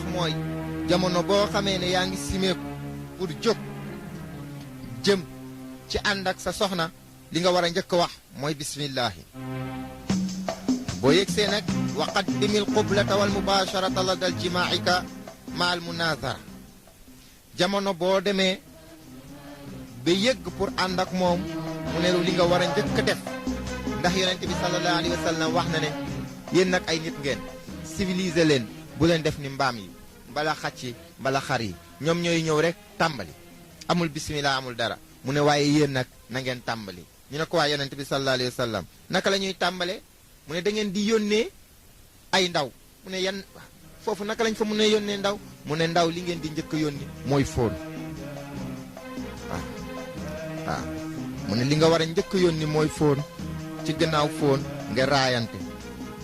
wax mooy jamono boo xamee ne yaa ngi simeeku pour jóg jëm ci ànd ak sa soxna li nga war a njëkk wax mooy bismillahi boo yegsee nag wa qaddimil qublata wal mubasharata la dal jimaa'ika ma al munazara jamono boo demee ba yëgg pour ànd ak moom mu ne li nga war a njëkk def ndax yonent bi sallallahu alayhi wa sallam wax na ne yéen nag ay nit ngeen civilisé leen bu leen def ni mbaam yi mbala xacc yi mbala xar yi ñoom ñooy ñëw rek tàmbali amul bismillah amul dara mu ne waaye yéen nag na ngeen tàmbali ñu ne ko waa yonent bi sallallahu alayhi wa sallam naka la ñuy tàmbale mu ne da ngeen di yónnee ay ndaw mu ne yan foofu naka lañ fa mun a yónnee ndaw mu ne ndaw li ngeen di njëkk a yónni mooy fóon waaw mu ne li nga war a njëkk a yónni mooy fóon ci gannaaw fóon nga raayante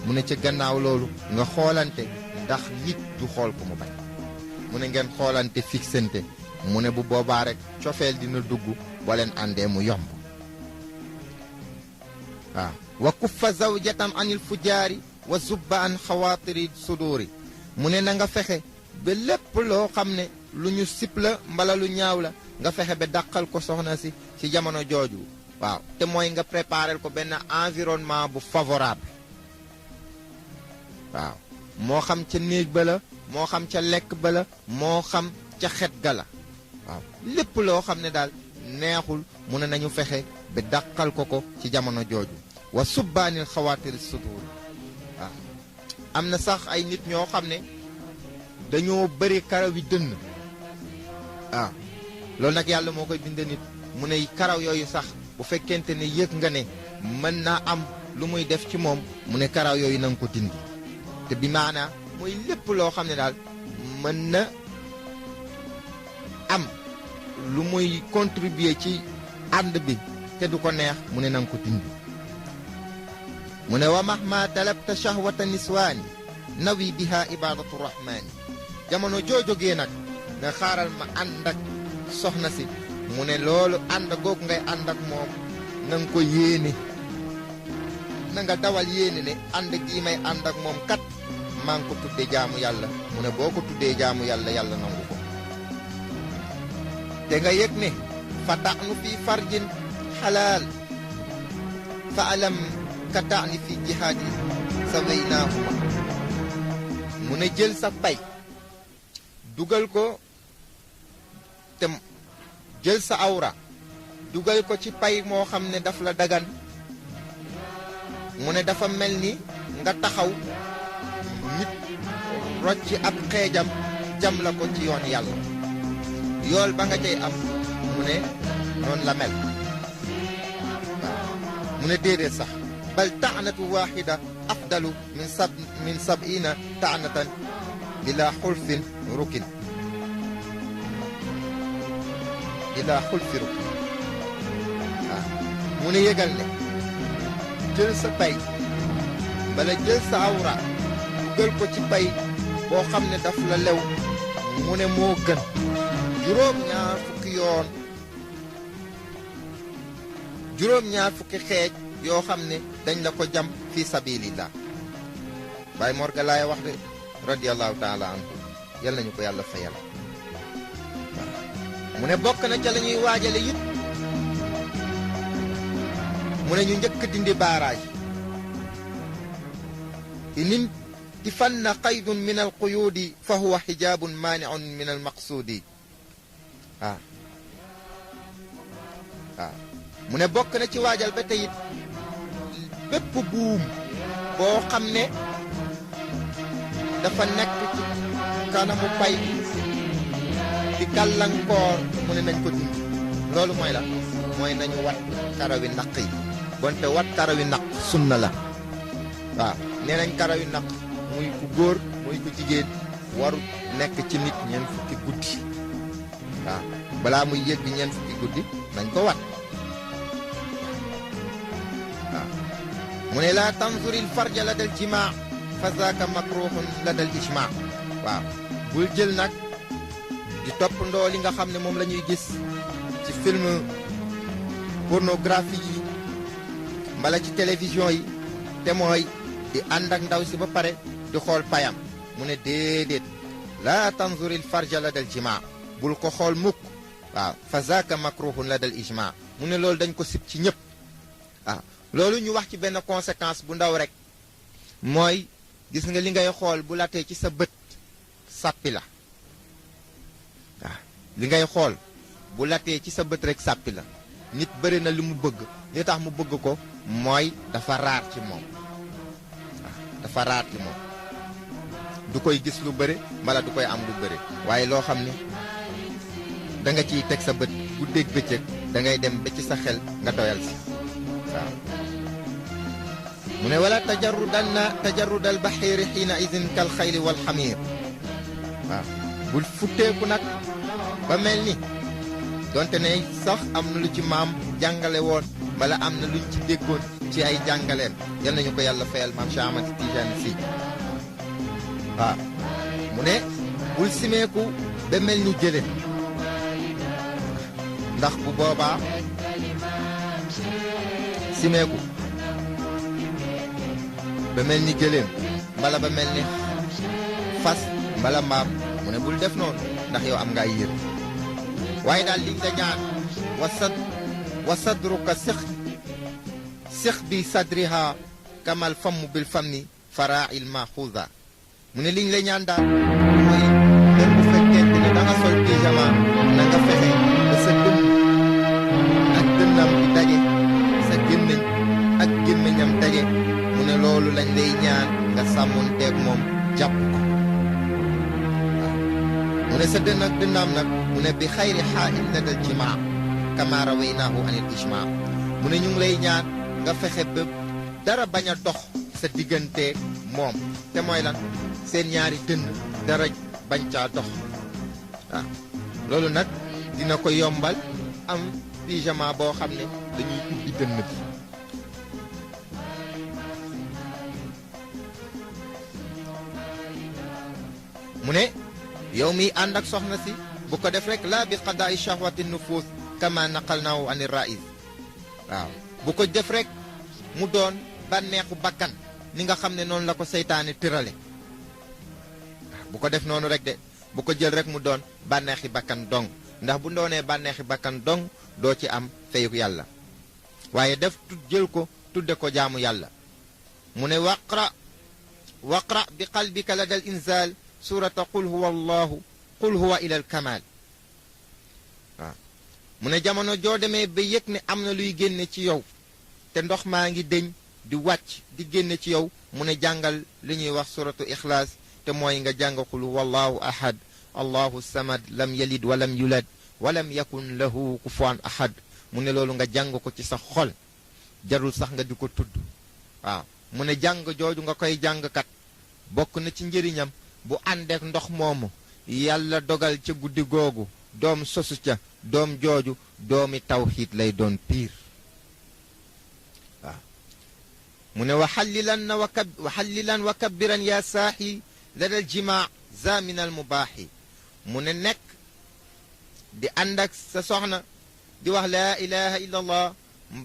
mu ne ci gannaaw loolu nga xoolante ndax nit du xool ko mu bañ mu ne ngeen xoolante fixante mu ne bu boobaa rek cofeel dina dugg boo leen àndee mu yomb waaw wa kuffa zawjatan anil fujaari wa zubba an xawaatiri suduuri mu ne na nga fexe ba lépp loo xam ne lu ñu sip la mbala lu ñaaw la nga fexe ba dàqal ko soxna si ci jamono jooju waaw te mooy nga préparer ko benn environnement bu favorable waaw moo xam ca néeg ba la moo xam ca lekk ba la moo xam ca xet ga la waaw lépp loo xam ne daal neexul mu ne nañu fexe ba dàqal ko ci jamono jooju wa subbaanil xawaatir sudur waaw am na sax ay nit ñoo xam ne dañoo bëri karaw yi dënn waaw loolu nag yàlla moo koy binde nit mu ne karaw yooyu sax bu fekkente ne yëg nga ne mën naa am lu muy def ci moom mu ne karaw yooyu na nga ko dindi te bi maanaa mooy lépp loo xam ne daal mën na am lu muy contribuer ci ànd bi te du ko neex mu ne na nga ko dindi mu ne wa mahma talabta shahwata niswaani nawi biha ibadatu rahmaani jamono joojogee nag nga xaaral ma ànd ak soxna si mu ne loolu ànd googu ngay ànd ak moom na nga ko yéene na nga dawal yéene ne ànd gii may ànd ak moom kat maa ngi ko tuddee jaamu yàlla mu ne boo ko tuddee jaamu yàlla yàlla nangu ko te nga yëg ne fa taxnu fii farjin xalaal fa alam ka taxni fii jihaadi sa weynaahuma mu ne jël sa pay dugal ko te jël sa awra dugal ko ci pay moo xam ne daf la dagan mu ne dafa mel ni nga taxaw nit rocci ab xeejam jam la ko ci yoon yàlla yool ba nga cay am mu ne noonu la mel waaw mu ne déedéet sax bal taanatu waxida afdalu min sab'ina taanatan bila xulfin rukin bila xulfi rukin waaw mu ne yëgal ne jël sa pay bala jël sa awra dugal ko ci pay boo xam ne daf la lew mu ne moo gën juróom-ñaar fukki xeej yoo xam ne dañ la ko jam fi sabilillah Baay Mor Galaay wax de radiyallahu taala anhu yal nañu ko yàlla fayal mu ne bokk na ca la ñuy waajale it mu ne ñu njëkk dindi baaraaj inin ti fanna qaydun min al quyuudi fa huwa xijaabun maaniun min al maqsuudi waaw mu ne bokk na ci waajal ba tey it bépp buum boo xam ne dafa nekk ci kanamu pay di gàllankoor mu ne nañ ko dindi loolu mooy la mooy nañu wat karawi naq yi bonte wat karawi naq sunna la waaw nee nañ karawi naq muy ku góor muy ku jigéen waru nekk ci nit ñeent fukki guddi waaw balaa muy yëg bi ñeent fukki guddi nañ ko wat waaw mu ne laa tanzuril farja la dal jimaa fa zaaka makruhun la dal ijmaa waaw bul jël nag di toppandoo li nga xam ne moom la ñuy gis ci film pornographie yi mbala ci télévision yi te mooy di ànd ak ndaw si ba pare di xool payam mu ne déedéet laa tanzuril farja la dal jimaa bul ko xool mukk waaw fa zaaka makruhun la dal ijmaa mu ne loolu dañ ko sib ci ñëpp waaw loolu ñu wax ci benn conséquence bu ndaw rek mooy gis nga li ngay xool bu latee ci sa bët sàppi la waaw li ngay xool bu latee ci sa bët rek sàppi la nit bëri na li mu bëgg li tax mu bëgg ko mooy dafa raar ci moom waaw dafa raar ci moom du koy gis lu bëri mbala du koy am lu bëri waaye loo xam ne da nga ciy teg sa bët guddeeg bëccëg da ngay dem ba ci sa xel nga doyal si waaw mu ne wala tajarrudal baxiiri xiina idin kal xayli wal xamiir waaw bul futteeku nag ba mel ni donte ne sax am na lu ci maam jàngale woon bala am na luñ ci déggoon ci ay jàngaleem yal nañu ko yàlla fayal maam Cheikh Ahmad Tidiane Sy waaw mu ne bul simeeku ba mel ni jëleen ndax bu boobaa simeeku ba mel ni gëléem mbala ba mel ni fas mbala mbaam mu ne bul def noonu ndax yow am nga ay yër waaye daal liñ la ñaan wa sadruka six bi sadriha kamal famm bil fammi farail maxuuda mu ne liñ la ñaan daal mooy même bu fekkente ne da nga sol pyjama na nga fexe ba sa dënn ak dënnam di daje sa gémmiñ ak gémmiñam daje mu ne loolu lañ lay ñaan nga sàmmoonteeg moom jàpp ko waaw mu ne sa dënn ak dënnaam nag mu ne bi xayri xaa'il la dal jimaa kama rawaynaahu anil ijmaa mu ne ñu ngi lay ñaan nga fexe ba dara bañ a dox sa diggante moom te mooy lan seen ñaari dënn dara bañ caa dox waaw loolu nag dina ko yombal am pyjama boo xam ne dañuy ubbi dënn bi mu ne yow miy ànd ak soxna si bu ko def rek laa bi qadaai shahwati nufus kama naqalnaahu ani rais waaw bu ko def rek mu doon bànneexu bakkan ni nga xam ne noonu la ko seytaane tërale waaw bu ko def noonu rek de bu ko jël rek mu doon bànneexi bakkan dong ndax bu doonee bànneexi bakkan dong doo ci am feyuk yàlla waaye def jël ko tudde ko jaamu yàlla mu ne waqra bi qalbika la dal inzal surata qul huwa allahu qul huwa ila al kamal waaw mu ne jamono joo demee ba yëg ne am na luy génne ci yow te ndox maa ngi dëñ di wàcc di génne ci yow mu ne jàngal li ñuy wax suratu ixlaas te mooy nga jàng qul huwa allahu ahad allahu samad lam yalid walam yulad walam yakun lahu kufuwan ahad mu ne loolu nga jàng ko ci sa xol jarul sax nga di ko tudd waaw mu ne jàng jooju nga koy jàngkat bokk na ci njëriñam bu àndeek ndox moomu yàlla dogal ca guddi googu doom sosu ca doom jooju doomi tawxiid lay doon piir waaw mu ne waxallilan wa kabbiran yaa saaxi la dal jimaa zaminal mubaaxi mu ne nekk di ànd ak sa soxna di wax laa ilaha illa allah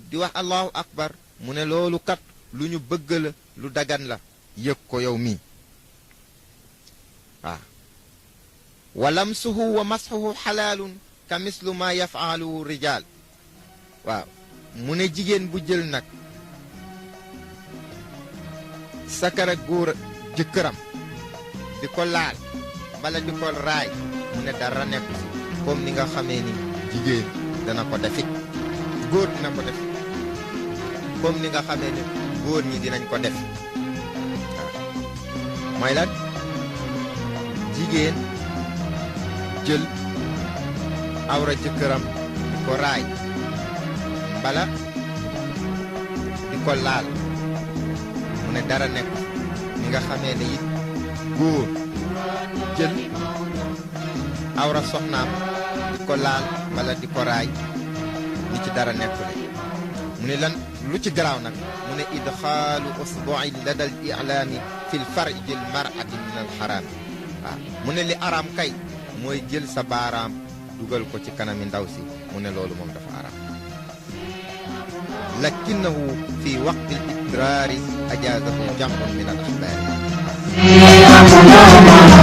di wax allahu akbar mu ne loolu kat lu ñu bëgg la lu dagan la yëg ko yow mii waaw wa lamsuhu wa masxuhu xalaalun ka mislu ma yafaaluhu rijaal waaw mu ne jigéen bu jël nag sakara góor jëkkëram di ko laal bala di ko raay mu ne dara nekku si comme ni nga xamee ni jigéen dana ko defit góor dina ko def comme ni nga xamee ni góor ñi dinañ ko def waaw mooy lan jigéen jël awra jëkkëram di ko raay mbala di ko laal mu ne dara nekk ni nga xamee ne it góor jël awra soxnaam di ko laal mbala di ko raay li ci dara nekkule mu ne lan lu ci garaaw nag mu ne idxaalu usbu'i lada al i'laami fi l farji l mar'ati min al xaraam waaw mu ne li araam kay mooy jël sa baaraam dugal ko ci kanami ndaw si mu ne loolu moom dafa araam lakinahu fi waqti l idraari ajaazahu jamun min al axbaari amuloo morom